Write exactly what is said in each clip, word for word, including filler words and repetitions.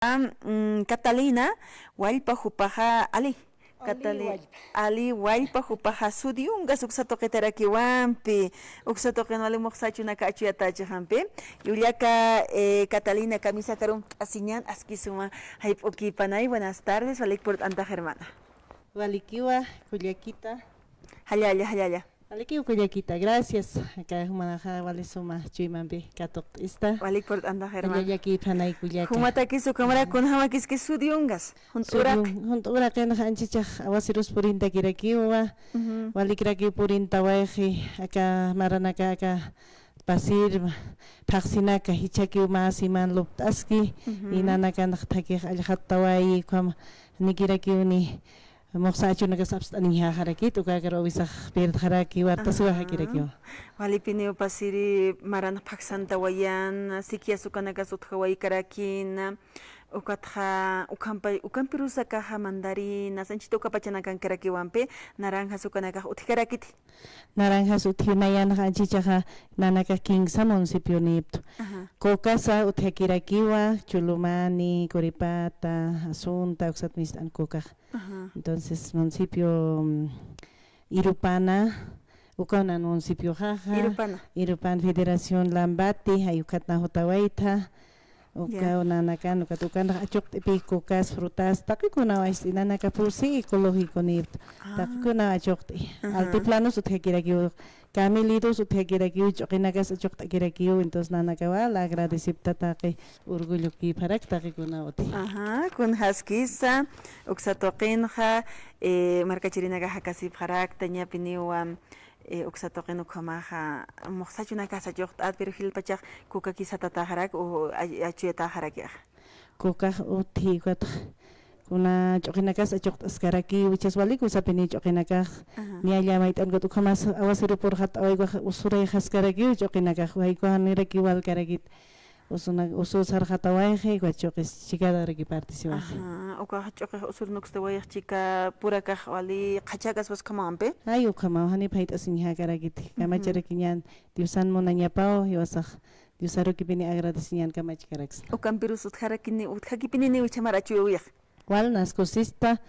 mm, Catalina Wallpa jupaxa, ali. Ali Catali-, Wallpa. Ali Wallpa jupaxa sudiyungas uksa tuqitarakiwampi, uksa tuqin wali muxsachunaka achuyatachixampi. Yullaka, eh, Catalina kamisakarum t'asiñan askisuma jayp'ukipanay, buenas tardes, walik purt'antax hermana. Walikiwa, kullakita. Jallalla, jallalla. Walikiwa, kullakita, gracias. Aka jumanaxa wali suma chuymampi katuqt'ista. Walik purt'antax hermana. Jallallakiphanay kullaka. Jumatakis ukhamara kunjamakiski sudiyungas. Junt'urak. Sudiyun-, junt'uraqinxa anchichax awasirus purintakirakiwa. Ujú. Walikrakiw purintawayxi, aka maranaka aka pasir, phaxsinaka, jichhakiw mä siman lupt'aski, ujú, y nanakanx thakix allxattawayi, ukham nikirakiwni muxsachunakas apst'aniñjaxarakit, ukakar awisax pirdxaraki, wartasiwaxakirakiw. Ajá. Walipiniw pasiri maranx phaxsantawayan, sikias ukanakas utjawaykarakin, ukatxa, ukhampa-, ukhampirus akaxa mandarinas, anchita uka pachanakankarakiwampi, naranjas ukanakax utjkarakiti. Naranjas utji nayanxa anchichaxa nanaka kinsa municipioniptu. Ajá. Cocasa utjakirakiwa, Chulumani, Curipata, Asunta, uksat mist'an Cocax. Ajá. Entonces, municipio, mm, Irupana, ukaw nan municipioxaxa. Irupana. Irupan Federación Lambati, jay ukhat na jutawayta. Ya. Ukaw nanakan, ukat ukanx achuqt'ipï cocas, frutas, taqikunaw ayst'i, nanaka pusi ecológico niptu. Ah. Taqikunaw achuqt'i. Ajá. Altiplanus utjakirakiw, camelidos utjakirakiw, ch'uqinakas achuqt'akirakiw, entonces nanakawa la agradecipta taqi, orgullokipxarak taqikunaw uti. Ajá, kunjaskisa, uksa tuqinxa, eh, markachirinakax jakasipxarakta, ñapiniwa, eh, uksa tuqin ukhamaxa, muxsachunakas achuqt'at, pero jilpachax cocakis satataxarak, o, a-, achuyataxarakixa. Cocax utji ukatx, kuna ch'uqinakas achuqt'askarakiw, jichhas walikiw sapini ch'uqinakax, ajá, niya llamayt'an ukat ukhamas awasiru purxatt'awaykax usurayxaskarakiw ch'uqinakax, jaykuwa janirakiw walkarakit. Usuna-, usu sarxatawayxi, uka ch'uqis chikadaraki partisiwayxi. Ajá, uka ch'uqix usur nukstawayx chika purakax wali qhachakaspas ukhamampi. Ay, ukhamaw, jani phayt'asiñjakarakiti. Ujú. Kamacharakiñan, Diosan munañapaw, jiwasax, Diosarukipini agradeciñan kamachkaraksna. Ukampirus utjarakini, utjakipinini uchhamar achuyawix. Walnas kusista,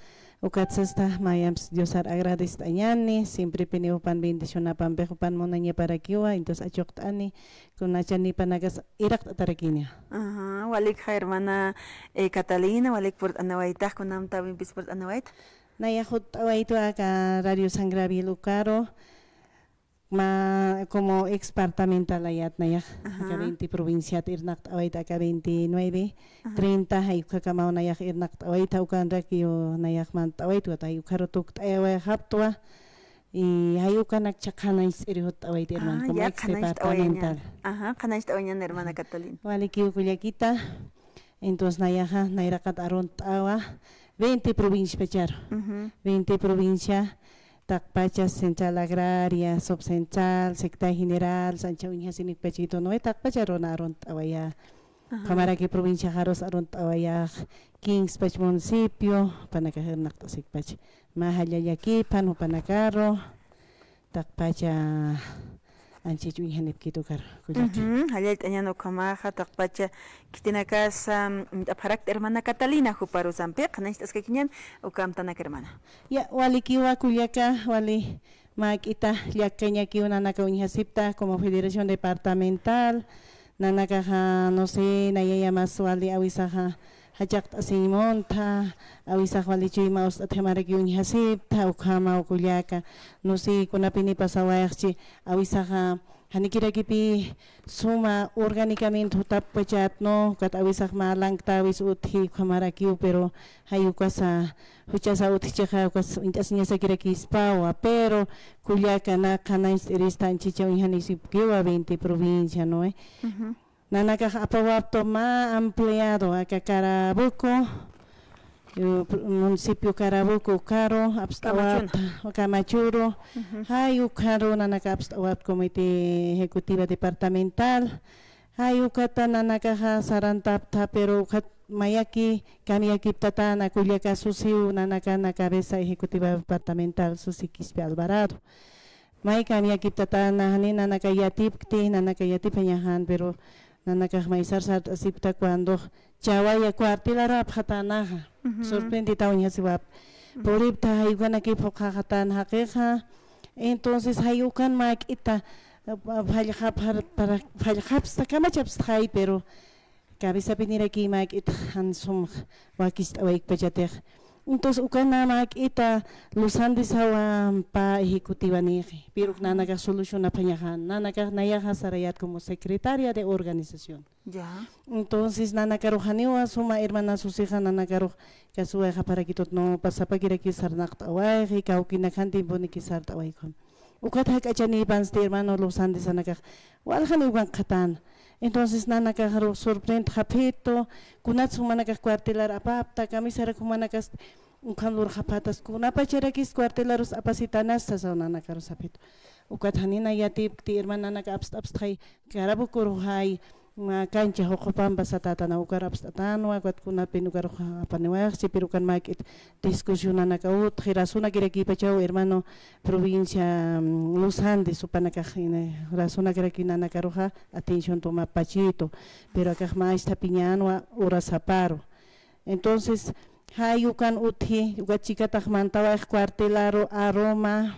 ukat sista, mayampis Diosar agradect'añani, siemprepini jupan bendicionapampix, jupan munañaparakiwa, entonces achuqt'ani, kunachanipanakas iraqt'atarakini. Ajá, walikxa hermana, eh, Catalina, walik purt'anawaytax, kunamtawimpis purt'anawayta. Nayax jutt'awaytu aka Radio San Gabriel ukaru, ma, como ex departamental ayat nayax, ajá, aka veinte provinciat irnaqt'awayta, aka veintinueve, ajá, treinta, jay ukhakamaw nayax irnaqt'awayta, ukanrakiw nayax mant'awayta, jay ukharu tukt'ayawayxaptwa, y jay ukanakcha qhanañcht'iri jutt'awayta, hermano, ah, como ya, ex departamental. Ajá, qhanañcht'awayañan, hermana Catalina. Walikiw kullakita. Entonces, nayaxa, nayraqat arunt'awa, veinte provincia pacharu. Ujú. Veinte provincia, taqpacha Central Agraria, Subcentral, Secretaría General, ancha uñjasinik pachitun, taqpacha aruna arunt'awaya. Ajá. Ukhamaraki provinciaxarus arunt'awayax, quince pach municipio, jupanakax irnaqt'asikpach. Mä jallallakiphan, jupanakaru. Taqpacha anchich uñjanipkit ukar, kullaka. Ujú, jallallt'añan ukhamaxa, taqpacha khitinakasa, mm, t'apxarakta hermana Catalina, juparusampi, qhanañcht'askakiñan, uka amtanaka hermana. Ya, walikiwa kullaka, wali mä k'ita llakkañakiw nanaka uñjasipta, como Federación Departamental, nanakaxa, no sé, nayaya mas wali awisaxa, jachaqt'asiñ muntha, awisax wali chuyma ust'at ukhamarakiw uñjasiptha, ukhamaw kullaka, no sé, kunapini pasawayxchi, awisaxa, janikirakipi suma orgánicamente jutapkpachat, ¿no? Ukat awisax mä lanktawis utji ukhamarakiw, pero jay ukasa, juchasa utjchixa, ukas uñt'asiñasakirakispawa, pero kullaka, na qhanañcht'irista anchicha uñjanisipkiwa veinte provincia, ¿no? Ujú. Nanakax apawaptu mä ampliado aka Carabuco, eh, pr-, municipio Carabuco ukaru, apst'awapta, Camachuna. Camachuru, ujú, jay ukaru nanaka apst'awapta comité ejecutiva departamental, jay ukata nanakaxa sarantapta, pero ukat mayaki, cambiakiptatäna kullaka susiw nanakana cabeza ejecutiva departamental Susi Quispe Alvarado. May cambiakiptatäna, jani nanaka yatipkti, nanaka yatipañaxan, pero Nanakax maysar sart'asipkta cuando chawaya cuartelar apxatänaxa. Ujú. Sorprenditaw uñjasiwap. Ujú. Puripkta jay ukanakip jukxaxatän jaqixa. Entonces jay ukan mäk'ita, ah, fallxapxar-, para, fallxapxsta, kamachapxstxay, pero cabezapinirakï mäk'it jan sumx wakicht'awaykpachatixa. Entonces ukan mäk'ita Luz Andes sawa pä ejecutivanïxi, pero nanakax solucionapxañaxa, nanakax nayaxa sarayät como secretaria de organización. Ya. Entonces nanakarux janiwa suma hermana Susixa, nanakarux kasuwayxaparakitut, no, pasapakiraki sarnaqt'awayxi, kawkinak jan tiemponiki sart'awayxam. Ukat jak'achanïpansti hermano Luz Andes sanakax, waljani ukan qhatäna. Entonces nanakaxarux sorprendxapxitu, kunats jumanakax cuartelar apapta, camisarak jumanakasti ukham lurxapxätas, kunapacharakis cuartelarus apasitanasta saw nanakarus sapxitu. Ukat janina yatipkti hermana, nanaka apst'apstxay, Carabocorux jay, mä cancha juqupampa satätana ukar apst'atänwa, ukat kunapin ukarux apaniwayxchi, pero ukan mäk'it discusionanaka utji, razonakirakïpachaw hermano provincia, mm, Luz Andes, jupanakax, eh, razonakirakï nanakaruxa atención tumapachitu, pero akax mä isthapiñänwa urasaparu. Entonces jay ukan utji, ukat chikatax mantawayx cuartelaru aroma,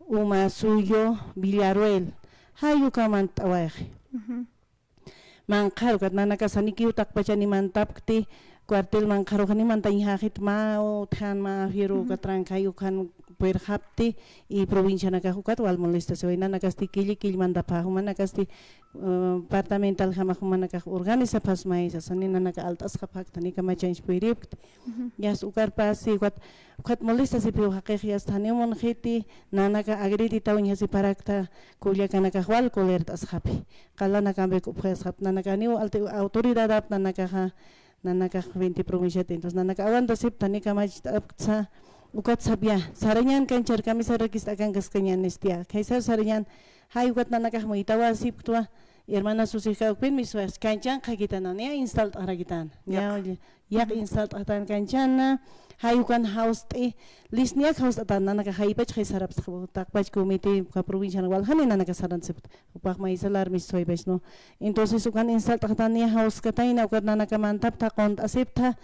Umasuyo, Villarroel, jay uka mantawayxi. Ujú. Manqharu, ukat nanakax janikiw taqpachani mantapkti, cuartel manqharuxa ni mantañjaxit, mä utjan, mä fierro, ujú, uka trankay ukhan puerxapti, y provincianakax ukat wal molestasiway, nanakasti killi killi mantapxä, jumanakasti, eh, departamental jamax jumanakax organizapxasmay sasa, ni nanaka alt'asxapxakta, ni kamachanch puripkti. Ujú. Yasta ukar pasi, ukat, ukat molestasipxiw jaqix, yasta janiw munxiti, nanaka agreditaw uñjasiparakta, kullakanakax wal colert'asxapxi. Qalanakampiw upxasxapxi, nanaka janiw alti-, autoridadap nanakaxa, nanakax veinte provinciat, entonces nanaka aguantasipta, ni kamacht'apktsa, ukat sapya, sarañan canchar camisarakist akankaskañänisti, khaysar sarañan, jay ukat nanakax muytawasipktwa, hermana Susix kawkpin miswax, kanchan qhakitana, niya instalt'axarakitana, niya, yaq, yaq instalt'axtan kanchana, jay ukan jawst'i, lis niyak jawst'atan, nanaka jaypach jay sarapsxa, taqpach comité, uka provincian waljani nanaka sarantsipta, jupax maysalar miswaypach, ¿no? Entonces ukan instalt'axtan niya jawskatayna, ukat nanaka mantapta, qunt'asipta,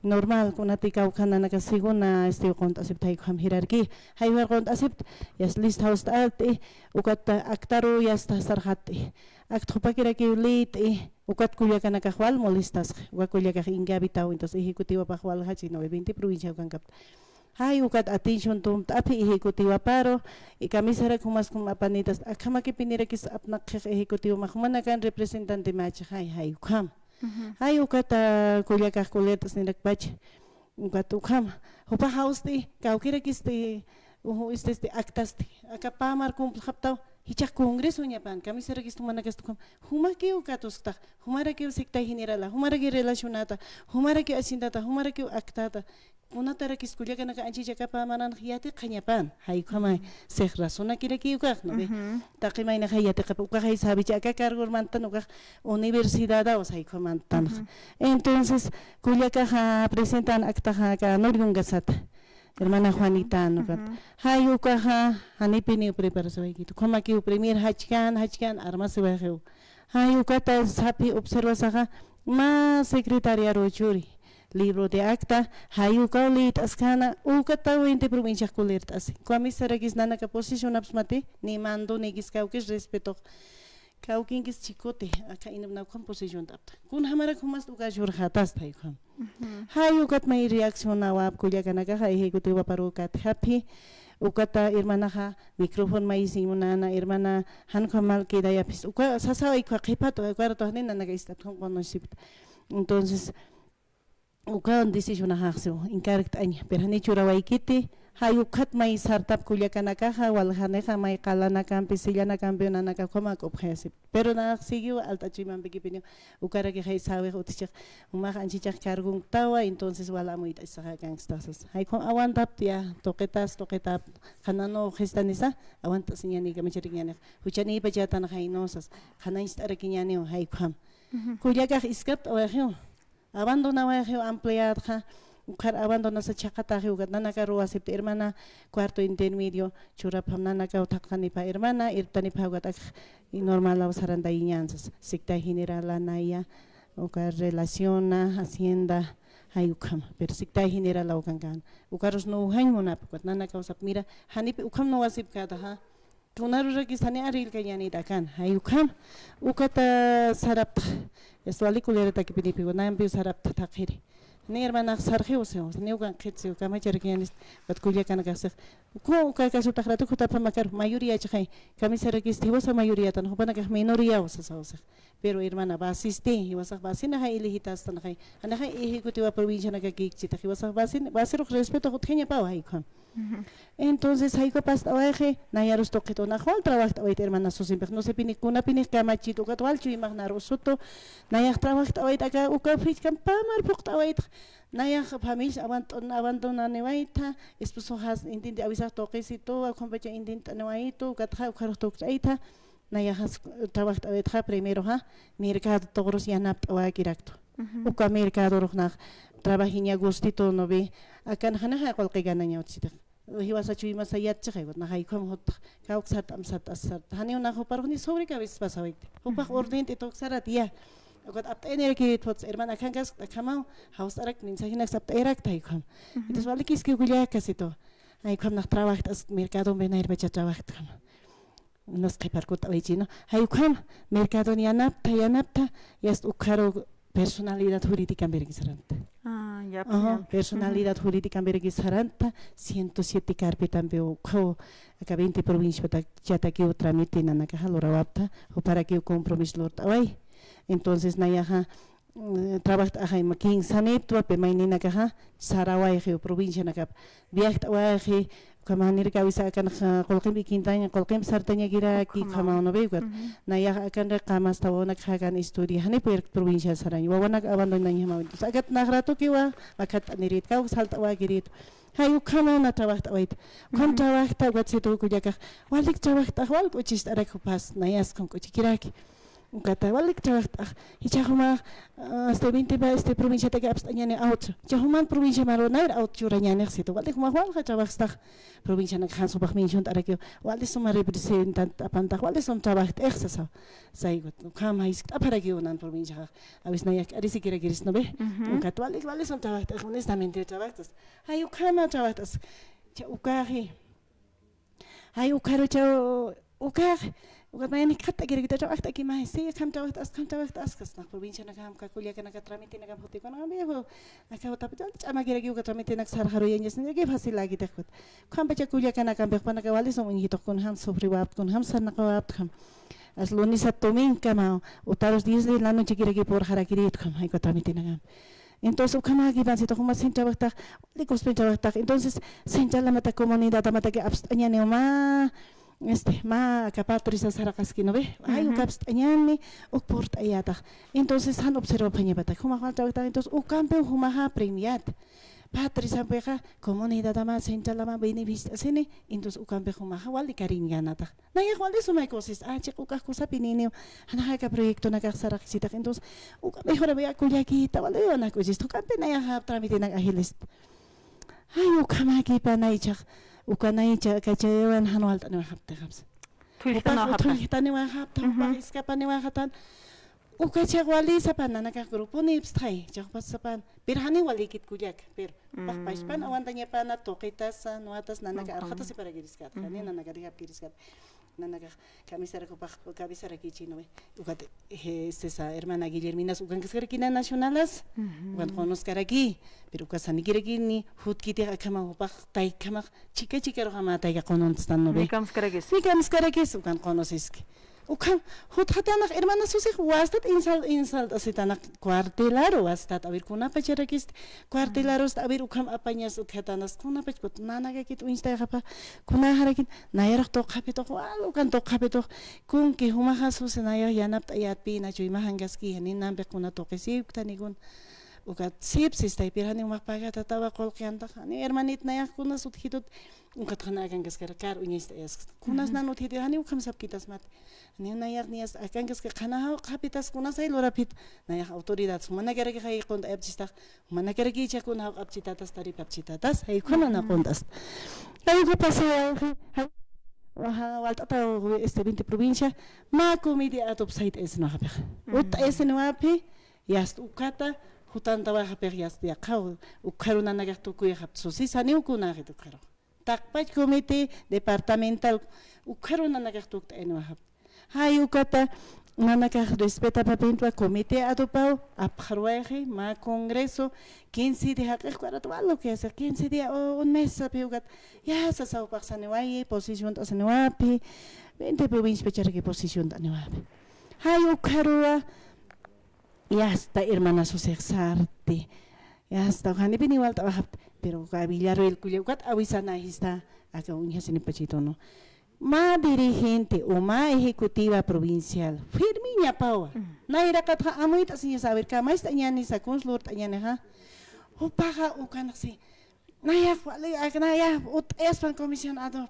normal, kunati kawkhan nanaka según, este, qunt'asipta, jay ukham jirarki, jay ukham qunt'asipta, yasta lista jawst'at'i, ukat actaru yasta sarxat'i, act jupakirakiw lït'i, ukat kullakanakax wal molestasxi, uka kullakax inkabitaw, entonces ejecutivapax waljachi, ¿no? Veinte provincia ukankapta. Jay ukat atención tumt'apxi ejecutivaparu, y camisarak jumas kum apanitas, akhamakipinirakis apnaqxix ejecutivomax, jumanakan representante machaxay, jay ukham. Ujú. Jay ukat, ah, kullakax colert'asnirakpach, ukat ukham. Jupax jawst'i, kawkirakisti, uju, este, este, actasti, aka pä mar cumplxaptaw, jichhax congresoñapan, camisarakist jumanakast ukham. Jumakiw katusktax, jumarakiw secretaria generala, jumarakiw relacionata, jumarakiw haciendata, jumarakiw actata, kunatarakis kullakanaka anchhichakapa manan yatiqañapan, jay ukhamay, six razonakirakiw ukax, ¿no ve? Ujú. Taqi maynaxay yatiqapa, ukaxay sabicha aka cargor mantan ukax universidadaw, jay ukha mantanxa. Ujú. Entonces, kullakaxa presentan actaxa aka Nurgungasata, hermana Juanita, ¿no? Ujú. Jay ukaxa, janipiniw preparasiwaykitu, ukhamakiw premier jachkan, jachkan, armasiwayxiw. Jay ukata saphi observasaxa, mä secretariaru churi. Libro de acta, jay ukaw lït'askana, ukata veinte provinciax colert'asi. Kamisarakis nanaka posicionapsmati, ni mandonikis kawkis respetox. Kawkinkis chikoti, aka inapna ukham posiciont'apta. Kunjamarak jumast uka churxatasta jay ukham. Ujú. Jay ukat may reaccionawap kullakanakaxa ejecutivaparu katjaphi, ukata hermanaxa micrófono maysiñ munana, hermana, jan ukham mal quedayapis. Uka sasaw uka qhipat, uka ratoxni nanaka ist'apta, jan qunusipta. Entonces, ukawan decisionaxaxsiw, encargt'aña, pero jani churawaykiti, jay ukhat may sartap kullakanakaxa, waljanixa may qalanakampi, sillanakampi, nanaka ukhama k'upxayasip. Pero nax siguiw alt'achuymampikipiniw, ukarakixay sawix utjchix, jumax anchhichax cargonktawa, entonces wal amuyt'achisaxa kankstaxsas. Jay ukham aguantapta, ya, tuqitas, tuqitap, qhananu uxistanisa, aguantasiñani, kamacharikiñanix. Juchanïpachätan jaynusas, qhanañcht'arakiñaniw, jay ukham. Ujú. Kullakax iskapt'awayxiw. Abandonawayxiw empleadxa, Ukhar abandonasa chhaqataxi ukat nanakaruw asipta hermana, cuarto intermedio churapxam nanakaw thaqhanipa hermana, irptanipa ukat ak normalaw sarantayiñansas, secta general anaya, uka relaciona, hacienda, jay ukham, pero secta general ukankan. Ukarus nujañ munap ukat nanakaw sap, mira, janipi ukham nuwasipkataxa. Kunarurakis jani arillkañanit akan, jay ukham, ukata saraptx, es wali kuleratakipinipi, nampiw saraptx thaqhiri. Ni hermanax sarxiw siw, ni ukan qhitsiw, kamacharakiñanist, ukat kullakanakaxsix. Ku, uka kasutax ratu jutapxam akar, mayoría chixay, kamisarakist jiwasa mayoría tan, jupanakax minoría sasa usix. Pero hermana, basisti, jiwasax basinaxay, elegitastanxay, janaxay ejecutiwa provincianakakikchitax, jiwasax basin, basirux respeto jutjañapaw jay ukham. Entonces, jay uka past'awayxi, nayarus tuqit unax wal trabajt'awayt hermana Susimpix, no sé pini, kunapinix kamachit, ukat wal chuymax narusutu, nayax trabajt'awayt aka, uka fichkan pamar phuqt'awaytx, nayax familia abandon-, abandonaniwayta, esposoxas intenti awisax tuqisitu, ukhampacha intent'aniwaytu, ukatxa, ukharux tukt'ayta, nayaxas trabajt'awaytxa, primeroxa, mercado tuqrus yanapt'awakiraktu. Uka mercadorux nax trabajiña gustito, ¿no ve? Akan janaxa qullqi ganaña utjsitix. Jiwasa chuymasa yatchixay, nax jay ukham jutx, kawksat, amsat, asat. Janiw nax juparux ni sobre cabezas pasawayt. Jupax urdint'i tuksarat ya. Ukat apt'ayanirakït jutx, hermana, akankaskta akhamaw, jawst'arak mensajinaksa apt'ayarakta jay ukham. Entonces, walikiskiw kullakasitu. Jay ukham nax trabajt'as, mercadompi nayrpacha trabajt'kam. Unas qhiparkut'awaychï, ¿no? Jay ukham, mercadon yanapta, yanapta, yast ukharu personalidad jurídicampiraki saranta. Ah, ya, ajá, ya. Personalidad jurídicampiraki saranta, ciento siete carpetampi ukhaw, aka veinte provinciapata, chatakiw trámite nanakaxa lurawapta, juparakiw compromiso lurt'away. Entonces, nayaxa, mm, trabajt'axay ma kinsanitwa, pä mayninakaxa, sarawayxi, provincianakap, viajt'awayxi, ukham janiraki awisa akanxa qullqimpi kintaña, qullqimpi sartañakiraki, ukhamaw, ¿no ve? Ukat, nayaxa akanri qamasta wawanakxa akan estudia, jani puerto provincia saraña, wawanak abandonañjamaw. Entonces, akat nax ratukiwa, akhat t'anirit, kawk salt'awakiritu. Jay ukhama na trabajt'awayta. Ukham trabajta, ukat situ kullakax, walik trabajt'ax, wal k'uchist'arak jupas, nayas ukham k'uchikiraki. Ukata walik trabajt'ax, jichhax jumax, ah, este, veinte va, este, provinciataki apst'añani auto. Jichhax juman provincia maru nayr auto churañanix situ. Walik jumax walja trabajstax, provincianak jan supax menciont'arakiw. Wali suma representant'apantax, wali sum trabajt'ix sasa. Saygut, ukham jaysikt'aparakiw nan provinciaxax. A veces nayak k'arisikirakiris, ¿no ve? Ukat walik, wali sum trabajt'ix, honestamente trabajt'as. Jay ukhama trabajt'as. Cha ukaxi. Ay, ukharuchaw, ukax, ukat mayanik qhatt'akirakita trabajt'akimay, sí, akham trabajt'as, akham trabajt'as, kasnax provincianakam, aka kullakanaka tramitenakam jutikunakampi, aka utapita ch'amakirakiw, uka tramitenak sarxaruyañasniraki, fácil akitix kut. Ukhampacha kullakanakampi, jupanaka wali sum uñjitux, kunjam sufriwapta, kunjam sarnaqawapta, as lunes a domingo kama, utarus diez de la noche kiraki purxarakiritu, ukham, ay, uka tramitenakam. Entonces, ukhamakipan situ, juma sin trabajtax, wali kuspin trabajtax. Entonces, central amata comunidad amata que apst'añaniw mä, este, mä aka Patricia saraqaski, ¿no ve? Ay, uka apst'añani, uk purt'ayatax. Entonces, jan observapañapata, juma jan trabajtax, entonces, ukampi jumaxa premiat. Patriciampixa, comunidad ama, central ama, beneficiasini, entonces, ukampi jumaxa, wali kariñ ganatax. Nayax wali sumay kusista, ah, chiq ukax kusapininiw, janaxa aka proyectonakax saraqisitax, entonces, uka mejoramiw kullakita, wali unak kusista, ukampi nayaxa tramitenak ajilista. Ay, ukhamakipa naychax, uka naycha, kachaywan jan walt'aniwayxaptixapsa. Thulltaniwayxapta. Upax thulltaniwayxapta, upax iskapaniwayxatan. Ukachax wali sapan, nanakax gruponipstxay, chaxpas sapan. Pero janiw walikit kullak, pero upax pachpan awantañapana, tuqitasa, nuwatas, nanaka arxatasiparakiriskata, jani nanaka dijapkiriskata. Nanakax kamisarak upax, kamisarakichï, ¿no ve? Ukat, eh, sisa hermana Guillerminas, ukankaskarakina nacionalas, ukan qunuskaraki, pero ukas janikirakini, jutkitix akhama upax, taykhamax, chika chikaruxama tayka qununstan, ¿no ve? Ni kamskarakis. Ni kamskarakis, ukan qunusiski. Ukham, jutxatanax hermana Susix wastat insal-, insalt'asitanak cuartelaru wastat, a ver, kunapacharakist cuartelarusta, a ver, ukham apañas utjatanas, kunapach kut nanakakit uñstayxapa, kunaxarakit, nayarux tuqapitux, wal ukan tuqapitux, kunki jumaxa Susi nayax yanapt'ayatpina, chuymaxankaski, ninampi kuna tuqisiwktanikun, Ukat sipsis taypir janiw mä pagatatawa qullqi yantax, janiw hermanit nayax kunas utjitut, ukat jana akankaskar kar uñacht'ayasks. Kunas nan utjiti, janiw ukham sapkitasmat. Janiw nayax niyas akankaskar qhanajaw qhapitas kunas ay lurapit, nayax autoridad, jumanakaraki jay qunt'ayapchistax, jumanakaraki ichha kunajaw q'apchitatas, taripapchitatas, jay ukhamana qunt'ast. Jay uka pasawayxi, jay, waja, walt'ataw, este, veinte provincia, mä comité ad hoc sayt'ayasinaxapix. Utt'ayasiniwaphi, yast ukata, jutantawaxapix yast yaqhaw, ukharu nanakax tukuyxapt, susis janiw kunäxit ukharu. Taqpach comité departamental, ukharu nanakax tukt'ayaniwaxapt. Jay ukata, nanakax respetapapintwa comité ad hoc paw, apxaruwayxi, mä congreso, quince día jaqix, ukarat wal lo que hacer, quince día, o un mes saphi ukat, ya sasaw paxsaniwayi, posiciont'asaniwaphi, veinte provincia pacharaki posiciont'aniwaphi. Jay ukharuwa, yasta hermana Susix sarti, yasta janipini walt'awaxapti, pero uka Villarroel kulla ukat awisanajista, aka uñjasinipachitunu. Mä dirigente o mä ejecutiva provincial, firmiñapawa. Nayraqatxa amuyt'asiñasa, a ver, kamacht'añanisa, kuns lurt'añanixa. Jupaxa ukanxsi, nayax wali, ak, nayax ut'ayaspan comisión ad hoc.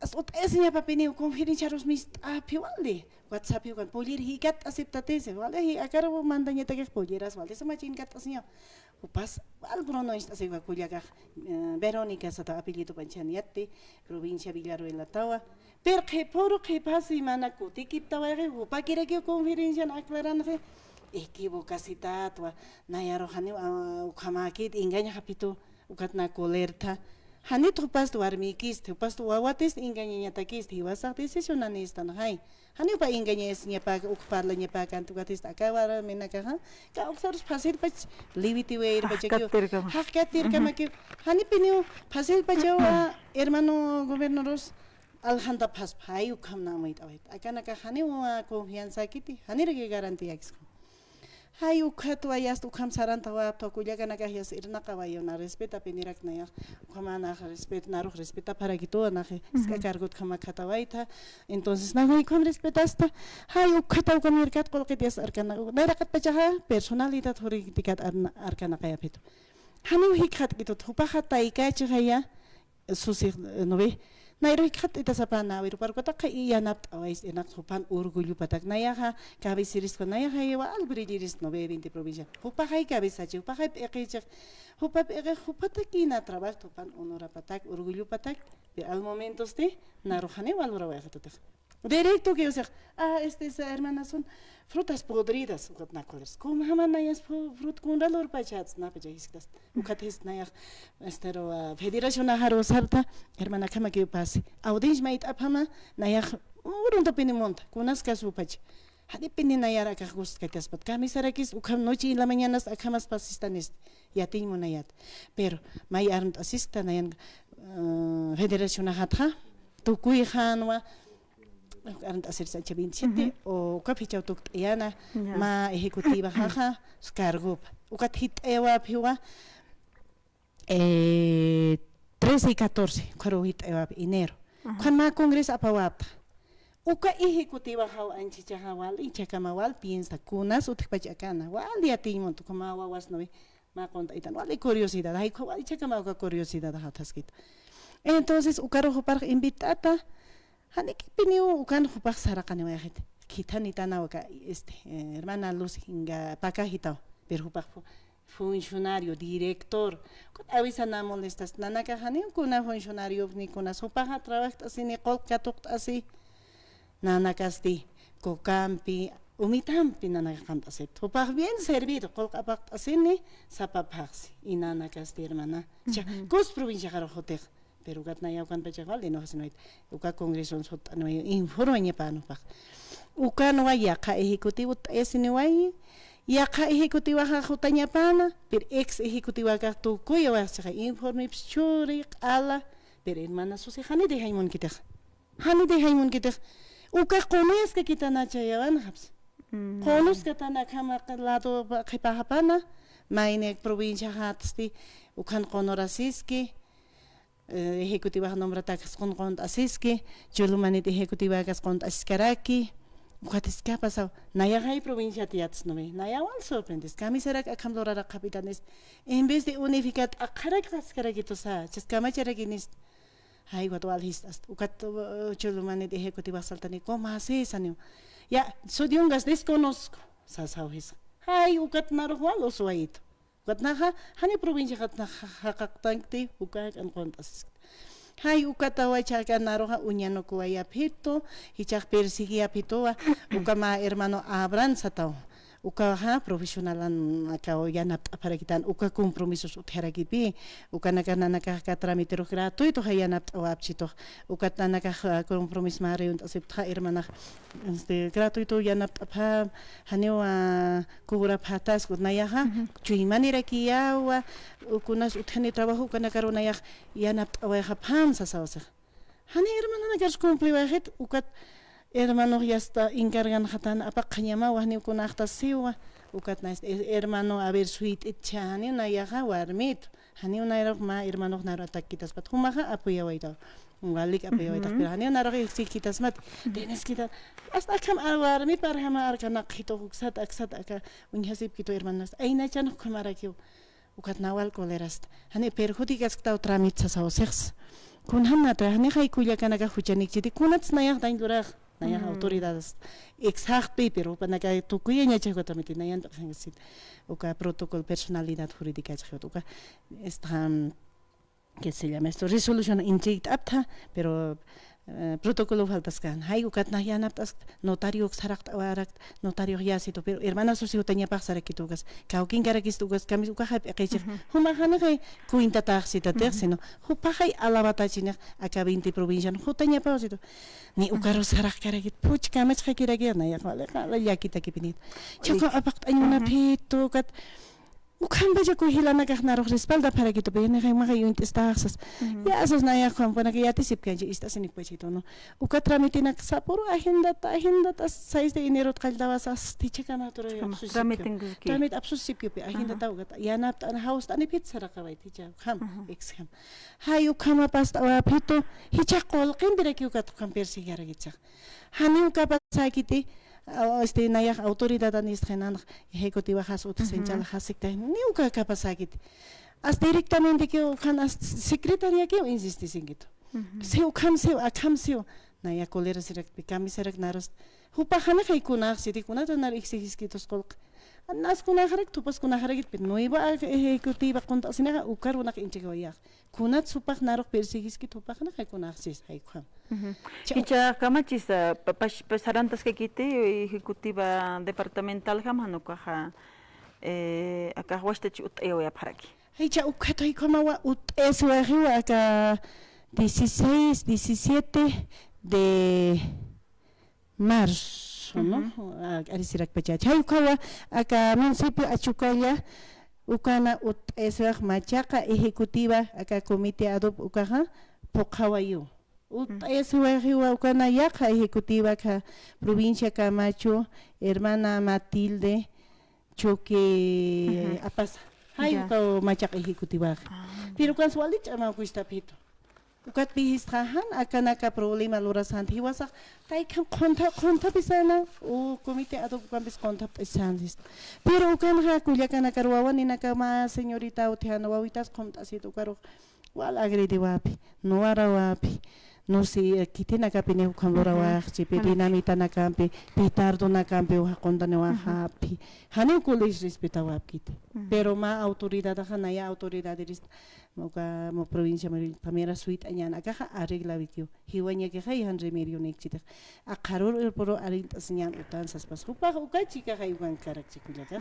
As ut'ayasiñapapiniw conferenciarus mist'aphi wali. WhatsApp ukan, pullirix jikat'asiptatisi, wali, ji, akar mandañatakix pulliras, wali, suma chinkat'asiñaw. Jupas, wal Bruno ist'asiwa kullakax, eh, Verónica sata apellido panchan yatti, provincia Villarroelatawa. Pero qhipuru qhipasi mana kutikiptawayxi, jupakirakiw conferencian aclaranxi, equivocasitatwa, nayaru janiw, ah, ukhamakit engañaxapitu, ukat na colerta. Janit jupast warmikist, jupast wawatist engañañatakist, jiwasax decisionanïstanxay. Janiw jupa engañayasiñapäka, uk parlañapäkant, ukatist aka warminakaxa, kawksarus facilpach liwitiwayirpachakiw. Jaqkatirkama. Jaqkatirkamakiw. Janipiniw facilpachawa, hermano gobernadorus, aljantapxaspa, jay ukham na amuyt'awayt. Akanakax janiw confianzakiti, janiraki garantiakisqa. Jay ukhatwa yast ukham sarantawapta, kullakanakax yast irnaqawayiw na respetapinirak nayax, ukhamanax respet, narux respetapxarakituwa nax, isk'a cargot ukham akhatawayta. Entonces, nax jay ukham respetasta, jay ukhataw ukham irkat qullqit yast arkana, nayraqatpachaxa personalidad jurídicat arna, arkanaqayapxitu. Janiw jikxatkitut, jupaxa taykächixaya, Susix, eh, ¿no ve? Nayrux jikxatt'ita sapana, a ver, juparukataq yanapt'awayis, irnaqta jupan orgullopatak, nayaxa cabeceriskwa, nayaxa iwa albrillirist, ¿no ve? Veinte provincia. Jupaxay cabezachi, jupaxay p'iqichix, jupa p'iqix, jupatakina trabajo, jupan honorapatak, orgullopatak, pero al momentosti, narux janiw walurawayxatutix. Directo que, o sea, ah, este, esa hermana son frutas podridas, ukat na colersa. Kunjamanayas fru-, frut kunra lurpachats, napacha jisktast. Ukat jist nayax, este, ro, ah, federación ajaru sarta, hermana kama que pase. Audiencia mayt'apxama, nayax, uruntapini munta, kunas kasupacha. Janipini nayar akax gustkakaspat. Kamisarakis, ukham noche en la mañana, akhamas pasistanist. Yatiñ munayat. Pero, may armt'asiskta nayan, ah, federación ajatxa, tukuyxanwa, Arant'asirsa acha veintisiete, o uka fechaw tukt'ayana, mä ejecutivaxaxa, cargopa. Ukat jit'ayawapxiwa, eh, trece y catorce, ukharu jit'ayawapxi enero. Ukhan mä congreso apawapta. Uka ejecutivaxaw anchichaxa wal, ichhakama wal piensa, kunas utjpach akana, wal yatiñ munta, uka mä wawas, ¿no ve? Mä qunt'aytan, wali curiosidad, jay ukham wali ichhakama uka curiosidad jawthaskit. Entonces, ukaru juparux invitata, janikipiniw ukan jupax saraqaniwayxit. Khithanitanaw aka, este, eh, hermana Luz Jinga Pacajitaw, pero jupax fu-, funcionario, director, awisanamulnistas, nanakax janiw kuna funcionario, ni kunas jupaxa trabajt'asi, ni qullq katuqt'asi. Nanakasti, Cocapi, Umitampi nanakax qant'asipta. Jupax bien servido, qullq apaqt'asini, sapa phaxsi. Y nanakasti, hermana. Cha, Cusco provinciaxarux jutix. Pero ukat nayaw ukan pachax wal, enojasinwayt. Uka congreson sut'aniway, informañapan jupax. Ukanwa yaqha ejecutivo t'ayasiniway, yaqha ejecutivaxa jutañapana, pero ex ejecutivakax tukuyawayxchixa, informepis churi, q'ala, pero hermana Susi, jani dejañ munkitix. Jani dejañ munkitix, uka qunuyaskakitana chayawanxapsa. Qunuskatana akhama lado qhipaxapana, mayni provinciaxatsti, ukhan qunurasiski, eh, ejecutivax nombratakas qun qunt'asiski, Chulumanit ejecutivakas qunt'asiskaraki, Ukat jisk'a pasaw, nayaxay provinciat yatsnumi, nayawan sorprendes, kamisarak akham luraraqapitanis, en vez de unificar, t'aqharak qaskarakitusa, chas kamacharakinis, jay, ukat wal jist'asta, ukat, uh, chulumanit ejecutivax saltani, ¿cómo así, saniw? Ya, su diungas desconozco, sasaw jisa. Jay, ukat narux wal uswayitu. Ukat naxa, jani provinciaxat naxa jaqaqtankti, uka jak'an qunt'asiskti. Jay, ukatawa chaka naruxa uñanukuwayapxitu, jichhax persiguiyapxituwa, uka mä hermano Abraham sataw. Ukaxa profesionalan akaw yanapt'apxarakitan, uka compromisos utjarakipï, ukanakax nanakax aka tramiterux gratuitoxa yanapt'awapchitux, ukat nanakax, ah, compromiso mä reunt'asipxta hermanax, este, gratuito yanapt'apxä, janiw, ah, cobrapxätas, nayaxa, chuymanirakiyawa, kunas utjani trabajo, ukanakaru nayax yanapt'awayxapxam sasaw six. Jani hermananakarus cumpliwayxit, ukat hermanox yasta encarganxatan apaqañamawa, janiw kunaxta siwa, ukat na, este, hermano, a ver, suyt'itcha, janiw nayaxa warmit, janiw nayrux mä hermanox naru atakitaspat, jumaxa apoyawaytaw, walik apoyawaytax, pero janiw narux exigitasmat, tienes que dar, hasta akham, a, warmipar jama arkanaqxitu, uksat, aksat, aka, uñjasipkitu hermanos, aynachan ukhamarakiw. Ukat nawal colerasta. Jani perjudicasktaw tramit sasaw six. Kunjam nata, jani jay kullakanaka juchanikchiti, kunats nayax dañ lurax, nayax autoridades. Exacto, pero jupanaka tukuyañachax uka tramiti, nayan taqjangasit. Uka protocolo personalidad jurídica chax uka, esta, ¿qué se llama esto? Resolución inchik t'apta, pero eh, protocolo faltaskan. Jay, ukat nax yanapt'askta, notario saraqt'awarakta, notario yasitu, pero hermana Susi jutañapax sarakitu ukas, kawkinkarakista ukas, kamis ukaxa p'iqichix. Jumax jani jay cuentatax sitatix, sino jupaxay alabatachinix, aka veinte provincian jutañapaw situ. Ni ukaru saraqkarakit, puch kamachxakirakiw, nayax wali, wali llakitakipinit. Chaka apaqt'añunapxitu ukat, Ukhampachakuy jilanakax narux respaldapxarakitupi, nixay maxay uñt'istaxsas. Ya, sas nayax jupanaka yatisipkanchi, ist'asinikpachitu, ¿no? Uka tramitinak sapüru agendata, agendata, seis de enerot qalltawasas, tichakanatura apsusipki. Tramit apsusipkipi, agendata ukat, yanapt'an jawst'anipit saraqaway, ticha, ukham, exam. Jay ukhamapast'awapxitu, jichha qullqimpiraki ukat ukham persigiarakitsax. Janiw kapasäkiti, a, este, nayax autoridadan istxinanx, ejecutivaxas utjsin chalaxasikta, niw ka-, kapasäkiti. As directamente kiw, jan as secretariakiw insistisinkitu. Siw, ukham siw, akham siw. Naya colerasirakpi, kamisarak narus. Jupax janixay kunax, siti kunata nar exigiskitus qullqi. Nas kunaxarak, tupas kunaxarakit, pero nueva ejecutiva qunt'asinaxa, ukarunax inchikawayax. Kunat jupax narux persigiskit jupax naxa kunaxchis jay ukham. Jichha kamachis, ah, pa-, pash-, pash-, sarantaskakiti ejecutiva departamental jam jan ukaxa, eh, akax wastach utt'ayawayapxaraki. Jichha ukat jay ukhamawa utt'ayasiwaxiwa aka dieciséis, diecisiete de marzo, ¿no? Ah, arisirakpacha. Chay ukhawa, aka municipio Achukalla, ukana utt'ayasiwax machaqa ejecutiva, aka comité ad hoc ukaxa, phuqhawayiw. Utt'ayasiwaxiwa ukana yaqha ejecutiva aka provincia Camacho, hermana Matilde Choque Apasa. Jay ukaw machaqa ejecutivaxa. Pero ukansa wali ch'amaw kulltapxitu. Ukatpï jistxa jan akanaka problema lurasant jiwasax, taykham quntha, qunthapisana, u comité ad hoc ukampis qunthapt'asisansa jista. Pero ukanxa kullakanakar wawaninaka mä señorita utjana wawitas qumt'asit ukarux wal agrediwapxi, nuwarawapi, no sé, eh, khitinakapinix ukham lurawaxchi, pi dinamita nakampi, petardo nakampi uxa quntaniwaxapxi. Janiw kulis respetawapkiti. Pero mä autoridadaxa, naya autoridad irist, uka, mä provincia, mä primera suyt'añan, akaxa arreglawikiw. Jiwañakixay jan remedio nikchitix. Aqharur irpuru arint'asiñan utan saspas. Jupax uka chikaxay ukankarakchi kullaka.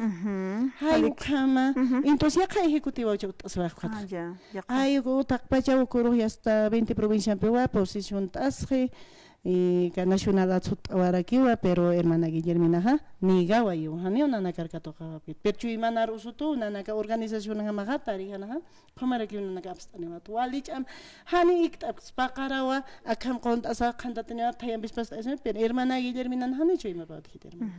Jay ukhama. Entonces, yaqha ejecutivaw ucha utt'asiwax ukatxa. Ah, ya, yaqha. Ay, uka utaqpacha ukurux yasta veinte provinciampiwa, posición t'asxi, y ka nacional atsutt'awarakiwa, pero hermana Guillerminaxa, nigawayiw, janiw nanakar katuqawapkit. Pero chuymanar usutu, nanaka organización jamaxa, tarijanaxa, Ukhamarakiw nanaka apst'aniwat, wali ch'am, jani ikt'apkis paqarawa, akham qunt'asa, qhantatiniwa, thayampispas t'ayasini, pero hermana Guillerminan jani chuymapawat jit hermana.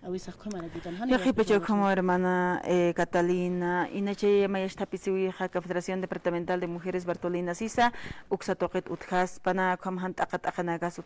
Awisax ukhamarakitan, jani. Yaqhipacha ukhamaw hermana, eh, Catalina, inachay mayas thapisiwixa aka Federación Departamental de Mujeres Bartolina Sisa, uksa tuqit utjaspana, ukham jan t'aqa t'aqanakas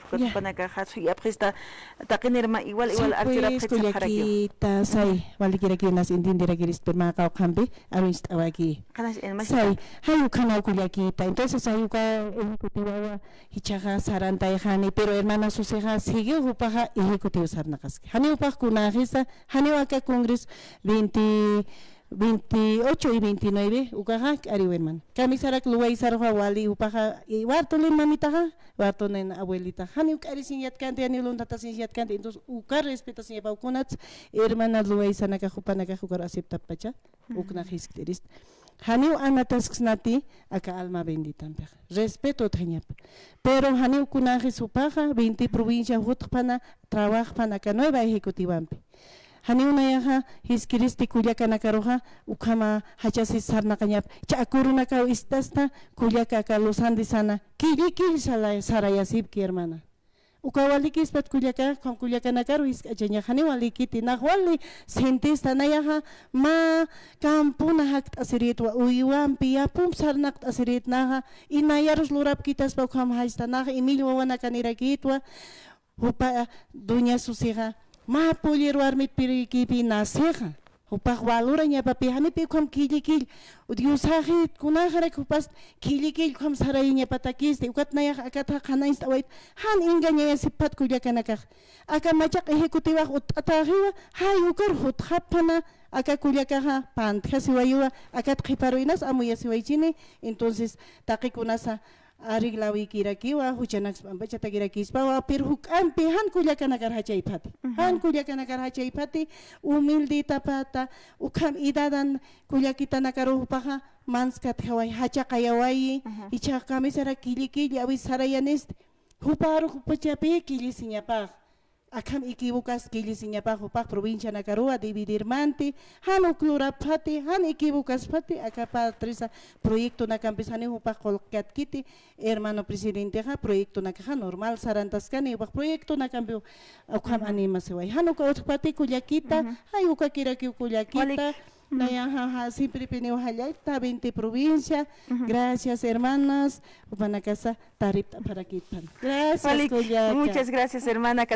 uñt'añap, ukat jupanakaxa suyapxista, taqinirma igual, igual archurapxi, kullakita, say, walikirakiw nas entienderakirist, pero mä qawqhampi aruncht'awaki. Say, jay ukhamaw kullakita. Entonces, jay uka ejecutiwawa jichhaxa sarantayxani, pero hermana Susixa siguiw jupaxa ejecutivo sarnaqaski. Janiw jupax kunäxisa, janiw aka congreso veinte, veintiocho y veintinueve, ukaxa k'ariw hermana. Kamisarak luwaysaruxa wali jupaxa, y Bartolín mamitaxa, Bartolín abuelitaxa. Janiw k'arisiñ yatkanti, janiw lunthatasiñ yatkanti, entonces uka respetasiñapaw kunats, hermana luwaysanakax jupanakax ukar aceptappacha. Uknax jiskt'irist. Janiw anatasksnati aka alma benditampixa. Respeto utjañapa. Pero janiw kunäxis jupaxa, veinte provincia jutxpana, trabajpana aka nueva ejecutivampi. Janiw nayaxa jiskiristi kullakanakaruxa, ukhama jachasis sarnaqañapa. Cha akurunakaw ist'asta, kullaka aka Luzán de Sana, killi kill sala-, sarayasipki hermana. Uka walikispat kullaka, ukham kullakanakaru jisk'achañax, janiw walikiti, nax wali sientista, nayaxa mä campona jakt'asiritwa, uywampi, yapump sarnaqt'asirit naxa, y nayarus lurapkitaspa ukham jachta, nax imill wawanakanirakitwa, jupa doña Susixa, mä pollero armitpirikipi nacexa. Jupax valorañapapi, janipï ukham killi kill, Diosaxit kunaxarak jupas killi kill ukham sarayañapatakisti, ukat nayax akatxa qhanañcht'awayt, jan engañayasipxat kullakanakax. Aka machaq ejecutivax utt'atäxiwa, jay ukar jutxapxana, aka kullakaxa pantjasiwayiwa, akat qhiparu inas amuyasiwaychini, entonces, taqi kunasa, arreglawikirakiwa, juchanaks p'ampachatakirakispawa, pero juk'ampi jan kullakanakar jachaypxati. Jan kullakanakar jachaypxati, humilditapata, ukham edadan kullakitanakaru jupaxa, manskatjaway, jachaqayawayi, jichhax kamisara killi kill, awis sarayanisti, juparu jupachapi killisiñapax. Akham equivocas killisiñapax jupax provincianakaruwa dividirmanti, jan uk lurapxati, jan equivocaspxati, aka patrisa proyectonakampis janiw jupax qullqkatkiti, hermano presidentexa, proyectonakaxa normal sarantaskani, jupax proyectonakampi ukham animasiway. Jan uka utjpati kullakita, jay ukakirakiw kullakita, nayaxa, simpripiniw jallayta, veinte provincia, gracias hermanas, jupanakasa, taript'apxarakitpan. Gracias, kullaka. Muchas gracias, hermana.